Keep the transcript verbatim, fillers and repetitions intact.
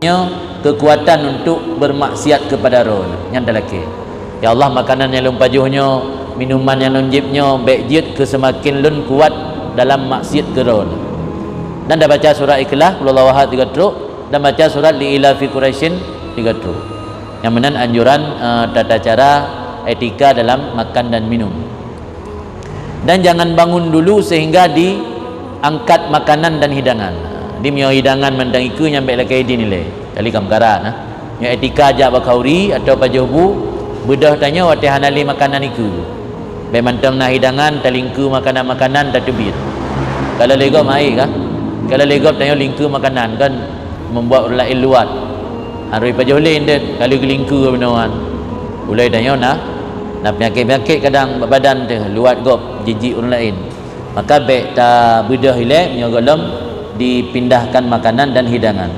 nyoe keukuatan untuk bermaksiat kepada Droe. Nyan talakée, "Ya Allah, makanan nyang lôn pajoh nyoe, minuman nyang lôn jieb nyoe, bék jeuet keu seumaken lôn kuat dalam maksiat keu Droe." Dan tabaca surat Ikhlas, Qul huwallahu ahad tiga trok, dan baca surat Li ilafi Quraisyin tiga trok. Nyang meunan anjuran, eh, tata cara etika dalam makan dan minum. Dan jangan bangun dulu sehingga diangkat makanan dan hidangan. Di meunyoe hidangan mantong ikeue nyan bék lakée idin ilée. Kali ka meukara na. Nyoe etika jak bak khauri atawa pajoh bu, beudôh tanyoe watée hana lé makanan ikeue. Bék mantong na hidangan, talingkeue makanan-makanan, tateubiet. Kalau lé gob hai ka. Kalau lé gob tanyoe lingkeue makanan kan membuat ureuëng laén luwat. Harôh pajoh lé deuh, kalau geulingkeue beunoe nyan. Ulée tanyoe na, na peunyakét-peunyakét kadang bak badan teuh, luwat gob, jijik ureuëng laén. Maka bék tabeudôh ilée meunyoe gohlom dipindahkan makanan dan hidangan.